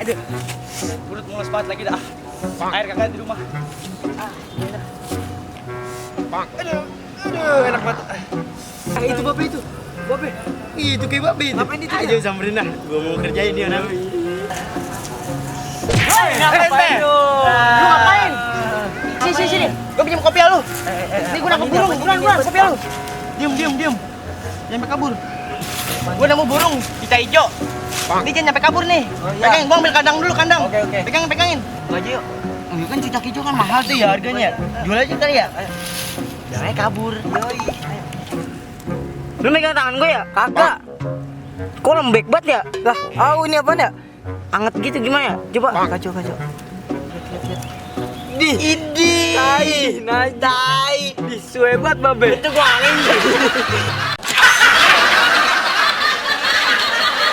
Aduh. Urut mulas banget lagi dah. Air kagak di rumah. Aduh. Aduh, enak banget. Itu babe itu. Babe. Itu kayak babe itu. Ngapain itu? Ayo samperin dah. Gua mau kerjain dia namanya. Hei, ngapain lu? Lu ngapain? Sini. Gua pinjam kopi lu. Ini gua nangkep burung. Buruan kopi lu. Diam. Jangan sampai kabur. Gua nemu burung pita hijau. Ini jangan sampai kabur nih. Pegang, gua ambil kandang dulu, kandang. Oke. Pegangin. Aja yuk. Oh, kan cicak hijau kan mahal tuh ya harganya. Jual aja kali ya. Jangan kabur. Yoi. Lu megang tangan gue ya? Kagak. Kok lembek banget ya? Lah, ini apaan ya? Anget gitu gimana ya? Coba kacau. Idi. Tai. Disuwe banget babe. Itu gua angin.